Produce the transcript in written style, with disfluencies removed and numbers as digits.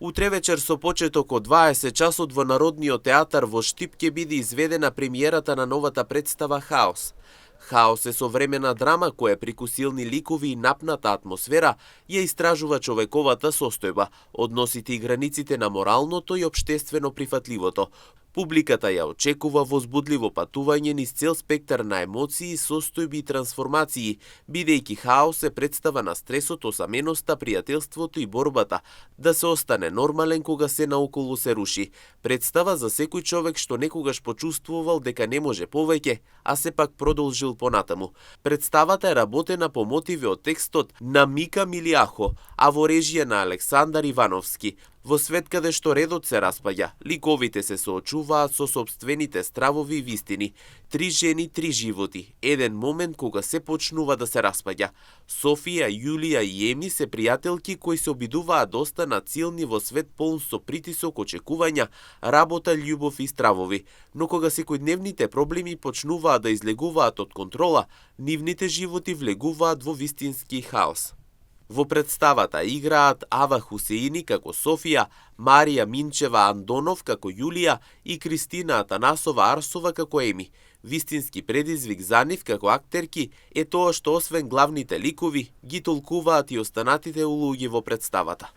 Утре вечер со почеток од 20 часот во Народниот театар во Штип ќе биде изведена премиерата на новата представа Хаос. Хаос е современа драма која преку силни ликови и напната атмосфера ја истражува човековата состојба, односите и границите на моралното и општествено прифатливото. Публиката ја очекува возбудливо патување низ цел спектар на емоции, состојби и трансформации, бидејќи Хаос е представа на стресот, осаменоста, пријателството и борбата да се остане нормален кога се наоколу се руши. Представа за секој човек што некогаш почувствувал дека не може повеќе, а сепак продолжил понатаму. Представата е работена по мотиви од текстот на Мика Милијахо, а во режија на Александар Ивановски. Во свет каде што редот се распаѓа, ликовите се соочуваат со сопствените стравови и вистини. 3 жени, 3 животи, еден момент кога се почнува да се распаѓа. Софија, Јулија и Еми се пријателки кои се обидуваат да останат силни во свет полн со притисок, очекувања, работа, љубов и стравови. Но кога секојдневните проблеми почнуваат да излегуваат од контрола, нивните животи влегуваат во вистински хаос. Во представата играат Ава Хусеини како Софија, Марија Минчева Андонов како Јулија и Кристина Атанасова Арсова како Еми. Вистински предизвик за нив како актерки е тоа што освен главните ликови, ги толкуваат и останатите улоги во представата.